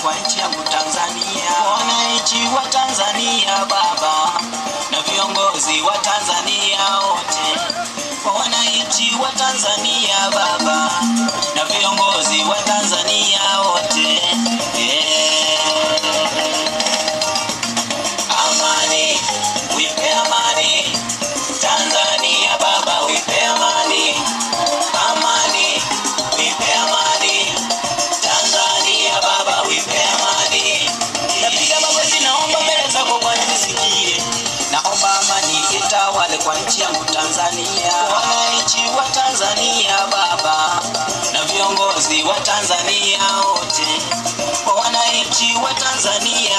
kwa nchi yangu Tanzania. Wananchi wa Tanzania baba, na viongozi wa Tanzania wote. Kwa wananchi wa Tanzania baba, na viongozi wa Tanzania wote. Amani, wipe amani Tanzania baba, wipe amani. Amani, wipe amani Tanzania baba, wipe amani. Napiga magoti naomba mbele zako Bwana nisikie, naomba amani itawale kwa nchi yangu Tanzania. Wananchi wa Tanzania baba, na viongozi wa Tanzania wote, kwa wananchi wa Tanzania.